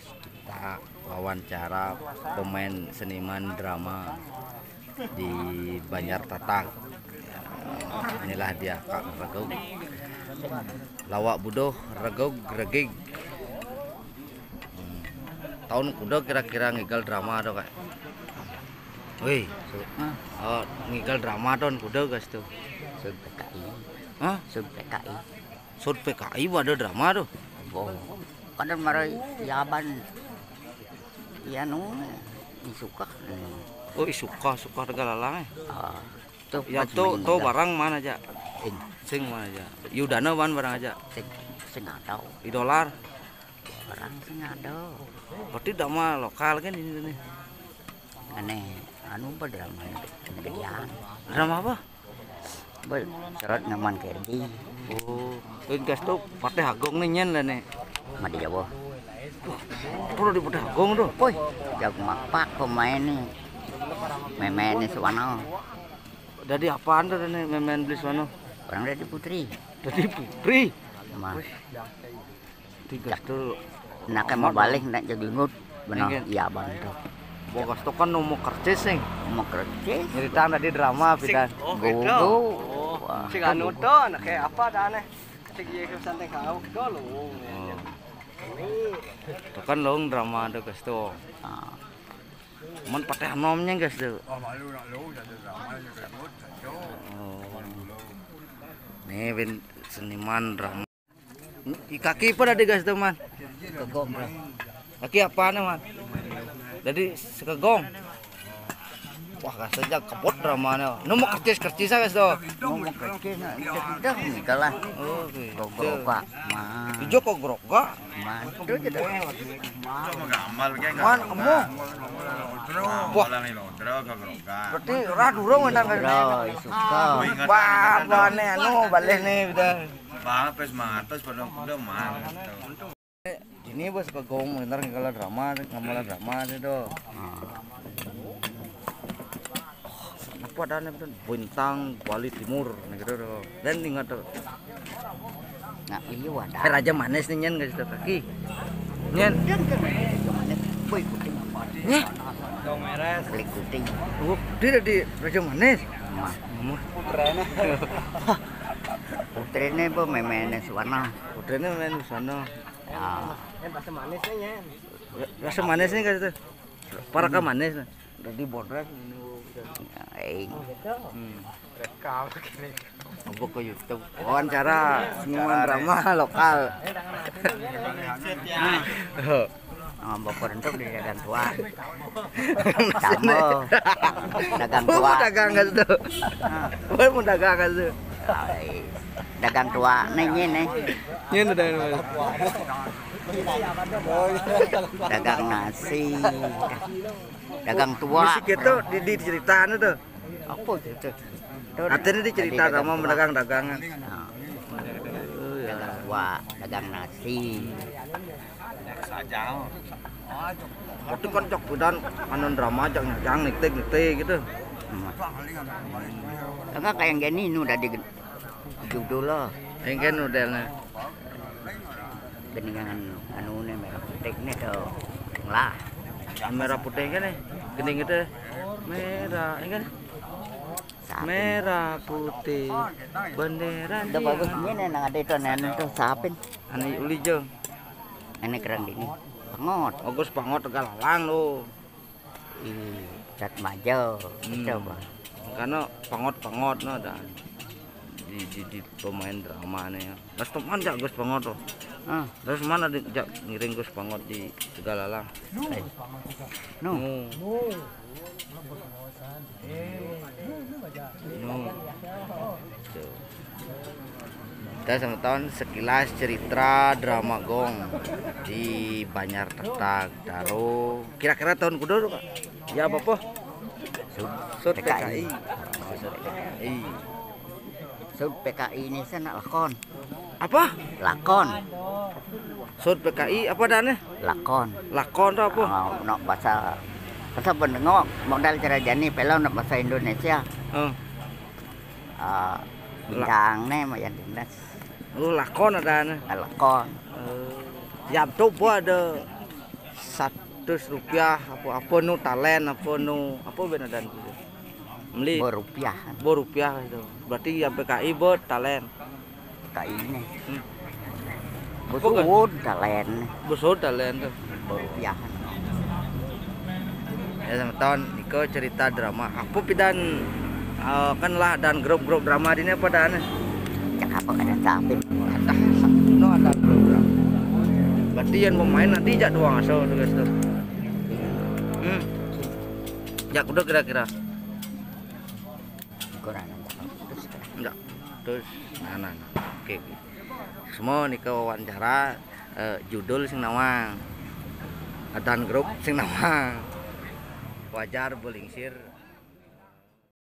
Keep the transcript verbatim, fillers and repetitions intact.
Kita wawancara pemain seniman drama di Banjar Tatag. Inilah dia Kak Regog. Lawak buduh, regog regig. Hmm. Tahun kuda kira-kira ngigal drama tu, Kak? Wih. Hah? Oh, ngigal drama tahun kuda, guys, tu. Sud P K I. Hah? Sud P K I. Sud P K I ada drama tu. Oh. Kadang marai Yaban. Ya nu, Isuka. Oh, Isuka, Isuka Tegalalang, eh. Ah, tu Ya, pas tu, main tu juga. Barang mana aja? Sing. Sing mana aja? Yudana wan barang aja. Sing, sing ada. Di dolar. Barang sing ada. Berarti drama lokal kan ini nih. Aneh, anu apa drama ini? Negerian. Drama apa? Bel, serot nyaman kerji. Oh, ringkas tu Patih Agung ni nyen lah ni. Madi Jawa. Perlu di Patih Agung tu. Woi, jago mapak pemain ni. Memain ni Suwano. Dari apaan tu ni memain beli Suwano? Orang dari Putri. Dari Putri. Mah. Tiga tu. Nak mau balik nak jago lingut. Benar. Iya, Bang, tu. Bogas tu kan nomor kercis ni. Nomor kercis. Cerita tadi drama pindah. Oh, gitu. Go. Wah. Sing anu tu, nak kayak apa dah ni? Sing iya ke santai kau, go lu. Oh. Tu kan long drama tu, guys, tu. Ah. Man patah nomnya, guys, tu. Oh, malu nak lu, jadi drama ni, ribut, kacau. Oh. Ni bin seniman drama. Kaki apa tadi, guys, tu, Man? Kegong, bro. Kaki apa ni, Man? Jadi sekegong. Wah, guys, saja kebot drama ni. Nomor kercis-kercis, guys, tu. Nomor kercis nak kita ni kalah. Oh, okey. Kau gerogak, Man. Hijau kau gerogak. Man, tu je dah. Man, kamu. Wah. Berarti rah durung menang kan? Bro, suka. Wah, apa ni anu balih ni kita. Bang, pas matas pada kuda mah. Ini bos kegong bener kalau drama, ngamala drama ni tu. Apa dah ni betul? Bintang Bali Timur ni gitu tu. Dan ingat tu. Nak liu ada. Eh, Raja Manis ni nyen guys tu kaki. Nyen. Dia kan Raja Manis. Boy kucing apa? Nyen. Dong meres. Beli kucing. Oh, dia dah di Raja Manis. Mah. Mah. Putranya. Putranya apa main-main Suwano. Putranya main Suwano. Ya. Yang rasa manis ni, Nyen. Rasa manis ni, guys, tu. Para ka manis ni. Jadi bodres ni. Eh. Hmm. Rekam gini. Apa ke YouTube? Wawancara seniman drama lokal. Oh, bokor entuk di dagang tua. Tambah. Dagang tua. Mau dagang kat situ? Hah? Mau dagang kat situ? Ai, dagang tua ni, ni, ni. Ni ada yang mana? Dagang nasi. Dagang tua. Mesti kita di, di cerita ni tu. Apa cerita? Artinya di cerita sama dagang-dagangan. Nah. Oh, ya. Dagang tua, dagang nasi. Waktu kan cok pidan anon drama jak nyajang nitik-nitik gitu. Hmm. Enggak kayak gini nu dari judul lah. Engken modelnya. Geningan anu ni merah putih ni tu. Lah. Merah putih kan ni. Gening itu merah, ya kan? Merah putih bendera. Dah bagus ni ni nang ada tu anu tu sapin. Anu uli jo. Ini kerang ini. Pangot. Bagus pangot Tegalalang tu. Ih, cat majo. Hmm. Coba. Karena pangot-pangot no dah. Di, di, di pemain drama ni ya. Terus teman jak Gus Pangot tu. Ah. Terus mana di, jak ngiring Gus Pangot di Tegalalang. Eh. No. No. No. Tuh. Kita sama tahun sekilas cerita drama gong di Banjar Tetag Daro. Kira-kira tahun kuda tu, Kak? Ya apa apa? Sud P K I. Sud P K I. Sud P K I ni sana lakon. Apa? Lakon. Sud P K I apa dah ni? Lakon. Lakon tu apa? Ah, nak bahasa bahasa Bendengok modal cara jani pelo nak bahasa Indonesia. Oh. Ah, bintang ni mayan dinas. Oh, lakon ada ni. Ah, lakon. Oh. Ya betul apa ada Satus rupiah, apa, apa nu talén, apa nu, apa ben adan gitu. Meli. Berupiah. Berupiah itu. Berarti yang P K I buat talén. P K I ini. Hmm. Apa kan? Besuhun talén. Besuhun talén tuh. Berupiah. Ya, sama tahun Niko cerita drama. Apa pidan, eh, kan lah dan grup-grup drama di ini apa dan? Cak apa kada sampai. Ada, no ada grup drama. Berarti yang pemain nanti jak doang asal tugas tuh. Hmm. Jak udah kira-kira. Kurang. Enggak. Terus, nah, nah, nah. Oke, oke. Semua nih ke wawancara, eh, judul sing nawang. Adan grup sing nawang. Wajar belingsir.